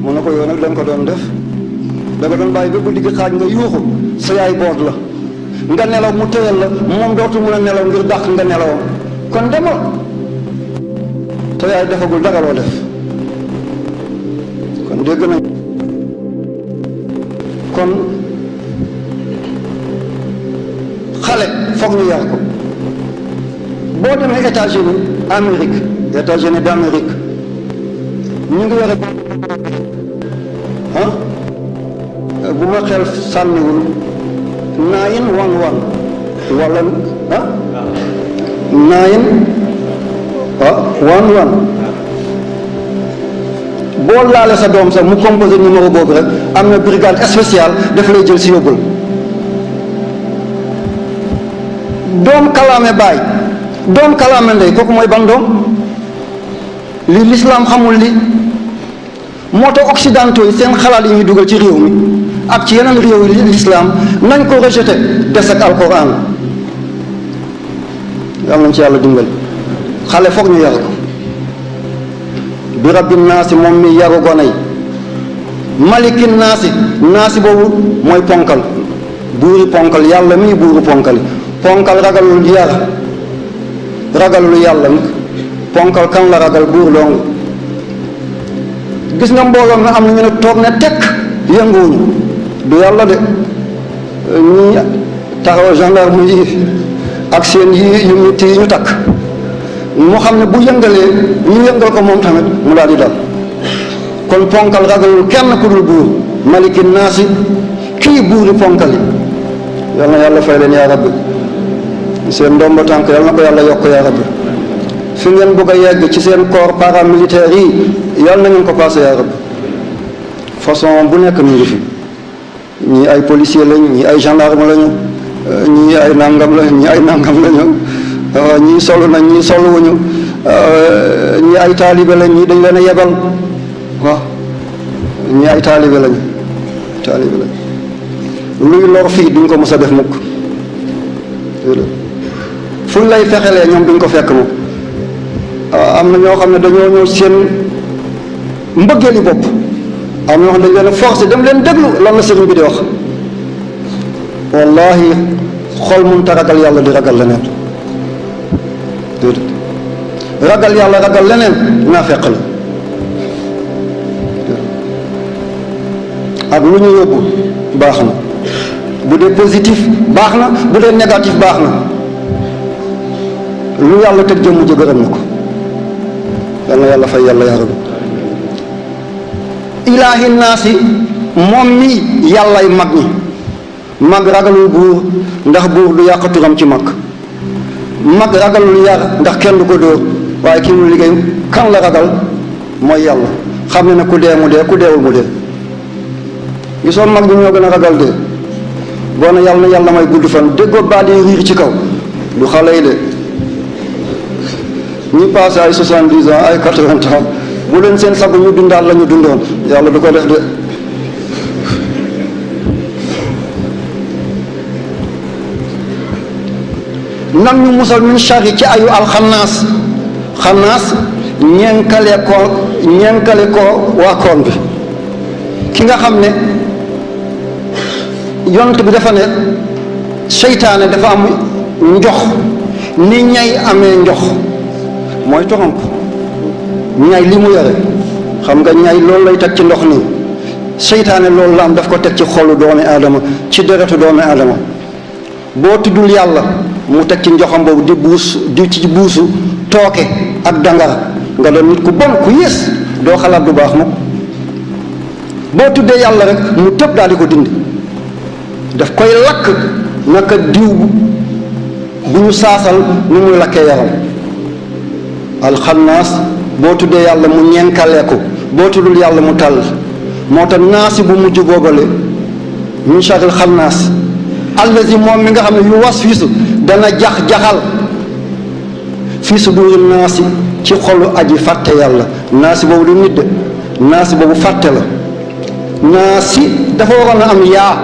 mu ne ko yow nag da nga ko doon def da nga doon bàyyi ba guddi gi xaaj nga yuuxu sa yaay boot la nga nelaw mu tëyal la moom dootu mën a nelaw ngir dàq nga nelawam kon demal te yaay defagul dara loo def kon dégg nañ kon xale foog ñu yar ko boo demee États-Unis d'Amérique ñu ngi yore bu ma xel sànniwul 911 wala 911 boo laale sa doom sax mu composé numéro boobu rek am na brigade spéciale daf lay jël si yóbbul doom kalaame baay doom kalaame ndey kooku mooy ban doom li l'islam xamul li moo tax occidentaux yi seen xalaat yi ñuy dugal ci réew mi ak ci yeneen réew yi l'islam nañ ko rejeté des ak alquran yàlla nañ ci yàlla dimbali xale foog ñu yar ko bi rabbi naasi moom mi yaru gone yi malikin naasi boobu mooy ponkal buuri ponkal yàlla mii buuru ponkal ponkal ragalul ragalul yàlla ponkal kan la ragal buur dong gis nga mbooloo mi am na ñu ne toog ne tekk yënguwuñu du yàlla de ñi taxaw gendarme yi ak seen yi yu metti yi ñu takk mu xam ne bu yëngalee ñu yëngal ko moom tamit mu daal di dal kon ponkal ragalul kenn ku dul buur maliki naasi kii buuri ponkal yi yal na yàlla fay leen yaa rabbi seen ndomba tànk yal na ko yàlla yokk yaa rabbi fi ngeen bëgg a yegg ci seen corps paramilitaire yi yal na ngeen ko passé yaa rabbi façon bu nekk mi ngi fi ñii ay policier lañu ñii ay gendarme lañu ñii ay nangam lañu ñii solu nañ ñii soluwuñu ñii ay taalibe lañ ñii dañ leen a yebal waaw ñii ay taalibe lañ luy lor fii duñ ko mës a def mukk fuñ lay fexelee ñoom duñ ko fekk mukk am na ñoo xam ne dañoo ñëw seen mbëggeeli bopp am na ñoo xam ne dañ leen a forcé dem leen déglu lan la sëriñ bi di wax wallahi xol mun ta ragal yàlla di ragal leneen ragal yàlla ragal leneen naa fekk la ak lu ñu yóbbu baax na bu dee positif baax na bu dee négatif baax na lu yàlla teg jëmm ji gërëm na ko yal na yàlla fay yàlla yaa rabbi ilaahi naasi moom mi yàllay mag ñi mag ragalul buur ndax buur du yàq turam ci mag ragalul yar ndax kenn du ko dóor waaye kii mu liggéey kan la ragal mooy yàlla xam ne ne ku dee mu dee ku deewul mu dee gisoon mag ñi ñoo gën a ragal dee boo ne yàlla na yàlla may gudd fan déggoo baat yi riir ci kaw du xale yi de ñi passé ay 70 ans ay 80 ans bu leen seen sago ñu dundaat la ñu dundoon yàlla du ko def de nan ñu musal min charri ci ayu alxannaas xannaas ñenkale ko waa koon bi ki nga xam ne yonent bi dafa ne seytaane dafa am njox ni ñay amee njox mooy toxamp ñay li mu yore xam nga ñay loolu lay teg ci ndox nii seytaane loolu la am daf ko teg ci xolu doomi aadama ci deretu doomi aadama boo tuddul yàlla mu teg ci njoxam boobu di ci buusu tooke ak dangara nga doon nit ku bon ku yées doo xalaat du baax mukk boo tuddee yàlla rek mu tëb daal di ko dindi daf koy lakk naka diw bu ñu saasal ni muy lakkee yaram alxannaas boo tuddee yàlla mu ñenkalee ko boo tuddul yàlla mu tàll moo tax naasi bu mujj boobale min sharril xannaas allazi moom mi nga xam ne yu was fiisu dana jax-jaxal fii suduuri naasi ci xolu aji fàtte yàlla naasi boobu du nit de naasi boobu fàtte la naasi dafa waroon a am yaa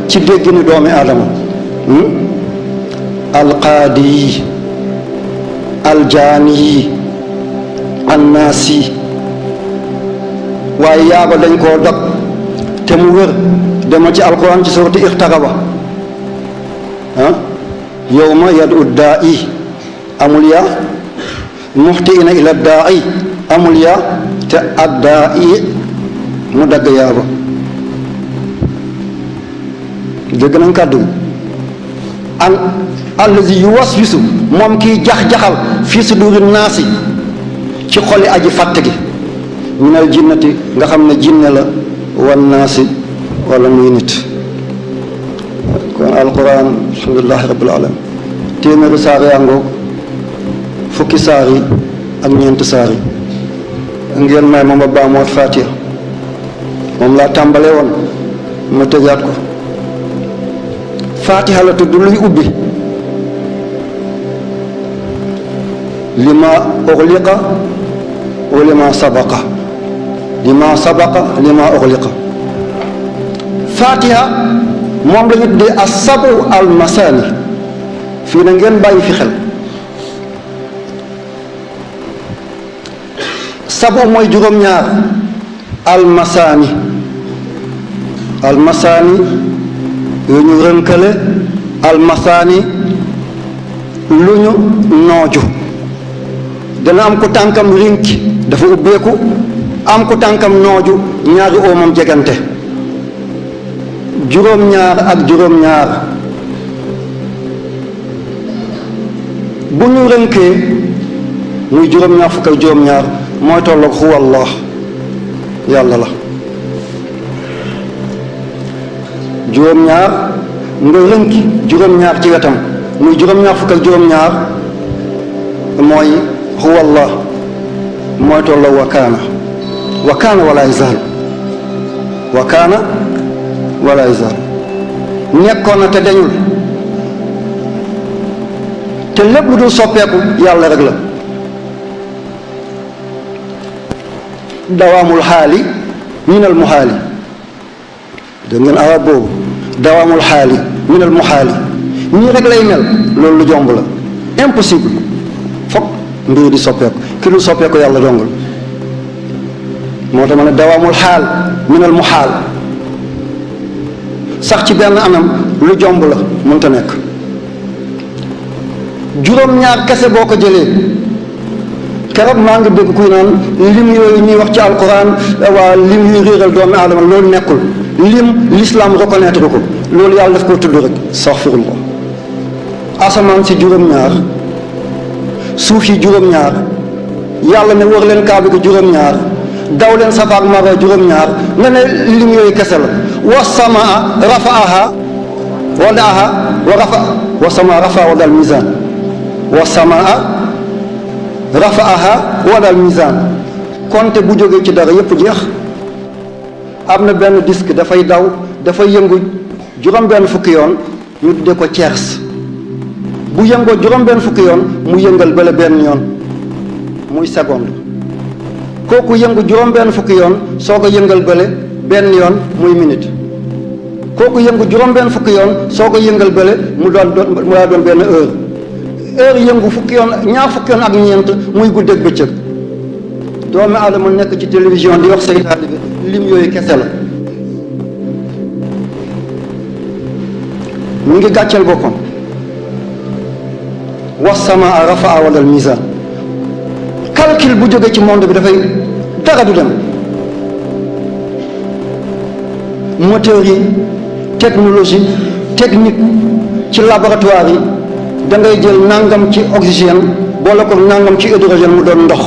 ci dégginu doomi aadama alqaadi yi aljaani yi annaasi waaye yaaba dañ koo dog te mu wér demal ci alquran ci surati ixtaraba yawma yad'u daa'i amul yaa muhtiina ila daa'i amul yaa te addaa'i mu dagg yaaba dégg nañ kàddu an allazi yuwaswisu moom kiy jax-jaxal fii suduri naasi ci xoli aji fàtt gi minal jinnati nga xam ne jinne la wan naasi wala muy nit kon alquran alhamdulilahi rabbil alamin téeméeri saar yaa ngoog fukki saar yi ak ñeenti saar yi ngeen may ma baamoot Fatiha moom laa tàmbale woon ma tëjaat ko Fatiha la tudd luy ubbi lima ughliqa wa lima sabaqa lima ughliqa Fatiha moom la ñu tuddee as-sabu al-masani fii na ngeen bàyyi fi xel sabu mooy juróom-ñaar al-masani yu ñu rënkale al-masani lu ñu nooju dana am ku tànkam rinki dafa ubbeeku am ku tànkam nooju ñaari oomam jegante juróom-ñaar ak juróom-ñaar bu ñu rënkee muy juróom-ñaar fukk ak juróom-ñaar mooy tolloog huwa Allah yàlla la juróom-ñaar nga rënki juróom-ñaar ci wetam muy juróom-ñaar fukk ak juróom-ñaar mooy huwa Allah mooy tolloog wa kaana wala yazal nekkoon na te dañul te lépp lu dul soppeeku yàlla rek la dawaamul xaali minal muxaali dégg ngeen arab boobu dawaamul xaali minal muxaali nii rek lay mel loolu lu jomb la impossible foog mbir di soppeeku ki dul soppeeku yàlla dong la moo tax ma ne dawaamul xaal minal muxaal sax ci benn anam lu jomb la mënta nekk juróom-ñaar kese boo ko jëlee keroog maa ngi dégg kuy naan lim yooyu ñuy wax ci alquran waa lim yuy réeral doomi aadama loolu nekkul lim l'islam reconnaître ko loolu yàlla daf koo tudd rek astaghfirullah asamaan si juróom-ñaar suuf yi juróom-ñaar yàlla ne wër leen kaaba gi juróom-ñaar daw leen Safa ak Marwa juróom-ñaar nga ne lim yooyu kese la wa samaa rafaaha wadaaha wa samaa rafaa wadal mizan wa samaa rafaaha wadal mizan konte bu jógee ci dara yépp jeex am na benn disque dafay daw dafay yëngu juróom-benn fukki yoon ñu tuddee ko tiers bu yëngoo juróom-benn fukki yoon mu yëngal bala benn yoon muy seconde kooku yëngu juróom-benn fukki yoon soo ko yëngal bële benn yoon muy minute kooku yëngu juróom-benn fukki yoon soo ko yëngal bële mu daa doon benn heure yëngu fukki yoon ñaar fukki yoon ak ñeent muy guddeeg bëccëg doomi aadama nekk ci télévision di wax say taalibe lim yooyu kese la mu ngi gàcceel boppam was samaa rafaa wadal mizan calcul bu jóge ci monde bi dafay dara du dem moteur yi technologie technique ci laboratoire yi da ngay jël nangam ci oxygène boole ko nangam ci hydrogène mu doon ndox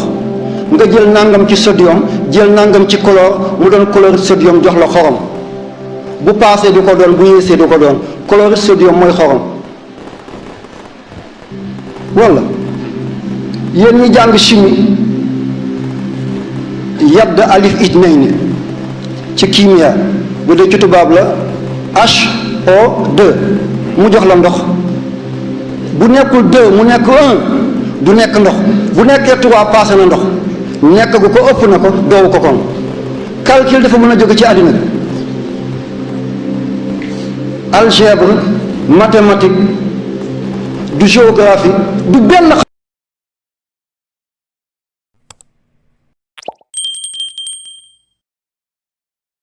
nga jël nangam ci sodium jël nangam ci chlore mu doon chlorure sodium jox la xorom bu paasee du ko doon bu yéesee du ko doon chlorure sodium mooy xorom walla yéen ñi jàng chimie yadd alif itnayni ci kimia bu dee ci tubaab la HO2 mu jox la ndox bu nekkul 2 mu nekk 1 du nekk ndox bu nekkee 3 passé na ndox nekk gu ko ëpp na ko doowu ko kon calcul dafa mën a jóge ci àddina bi algèbre mathématique du géographie du benn